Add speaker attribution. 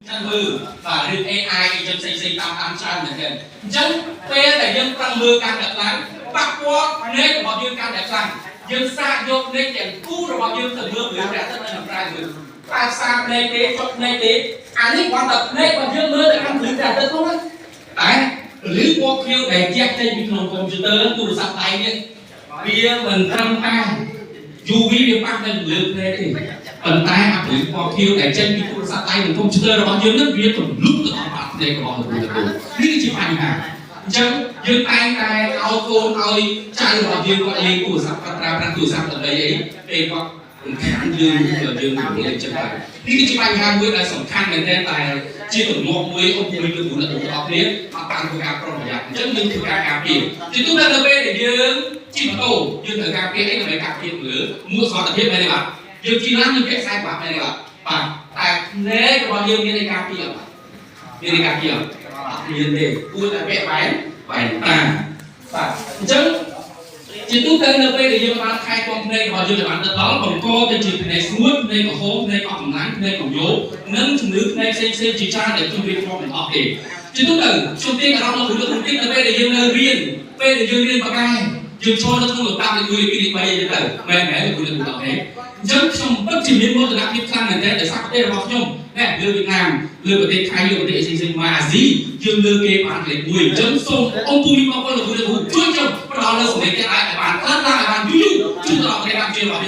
Speaker 1: ចាំមើលបាទរឿង AI អីចឹងផ្សេងផ្សេងតាមតាមច្រើនមែនទែនអញ្ចឹងពេលដែលយើងប្រឹងមើលកាន់តែខ្លាំងប៉ះពាល់ភ្នែករបស់យើងកាន់តែខ្លាំងយើងសាកយកភ្នែកទាំងគូរបស់យើងទៅមើលរឿងព្រះអាទិត្យនៅក្នុងប្រាយមើលតែសាភ្នែកទេចុកភ្នែកទេអានេះគ្រាន់តែភ្នែករបស់យើងមើលទៅកាន់រឿងព្រះអាទិត្យនោះណាតែឬពណ៌ខៀវដែលជះចេញពីក្នុងកុំព្យូទ័រទូរស័ព្ទដៃនេះវាមិនត្រឹមតែ UV វាប៉ះនៅលើភ្នែកទេប៉ុន្តែអាពន្លឺពណ៌ខៀវដែលចេញពីទូរស័ព្ទដៃនិងកុំព្យូទ័ររបស់យើងនឹងវាទម្លុះទៅដល់បាតភ្នែករបស់លោកគ្រូលោកគ្រូនេះគឺជាបញ្ហាអញ្ចឹងយើងតែងតែឲ្យកូនឲ្យចៅរបស់យើងគាត់លេងទូរស័ព្ទគាត់ប្រើប្រាស់ទូរស័ព្ទដើម្បីអីពេលគាត់រំខានយើងយើងរវល់អីចឹងទៅនេះគឺជាបញ្ហាមួយដែលសំខាន់មែនទែនតែជាទម្លាប់មួយអ៊ំពូមីលោកគ្រូលោកគ្រូទាំងអស់គ្នាអត់បានធ្វើការប្រុងប្រយ័ត្នអញ្ចឹងយើងធ្វើការការពារជាទូទៅនៅពេលដែលយើងជិះម៉ូតូយើងត្រូវការពារអីដើម្បីការពារលើមួកសុវត្ថិភាពមែនទេបាទយើងជិះឡានយើងពាក់ខ្សែក្រវាត់មែនទេបាទបាទតែភ្នែករបស់យើងមានអីការពារអត់មានអីការពារអត់អត់មានទេគួរតែពាក់បែនបែនតាបាទអញ្ចឹងជាទូទៅនៅពេលដែលយើងបានថែទាំភ្នែករបស់យើងឲ្យបានទៅដល់បង្កទៅជាភ្នែកស្ងួតភ្នែកក្រហមភ្នែកអស់កម្លាំងភ្នែកកំយោនិងជំងឺភ្នែកផ្សេងផ្សេងជាច្រើនដែលខ្ញុំរៀបរាប់មិនអស់ទេជាទូទៅខ្ញុំទាញអារម្មណ៍លោកគ្រូលោកគ្រូតិចនៅពេលដែលយើងនៅរៀនពេលដែលយើងរៀនបកកែយើងចូលនៅក្នុងលំដាប់លេខ1លេខ2លេខ3អីចឹងទៅមែនមែនលោកគ្រូលោកគ្រូដល់ទេអញ្ចឹងខ្ញុំពិតជាមានមោទនភាពខ្លាំងមែនទែនដោយសារប្រទេសរបស់ខ្ញុំណែលើវៀតណាមលើប្រទេសថៃលើប្រទេសអេស៊ីៗមកអាស៊ីយើងលើគេបានលេខ1អញ្ចឹងសូមអង្គពូមីបងប្អូនលោកគ្រូលោកគ្រូជួយខ្ញុំផ្ដល់នូវសម្លេងទាំងឲ្យបានខ្លាំងឡើងឲ្យបានយូរយូរជួយដល់ប្រទេសកម្ពុជារបស់យើង។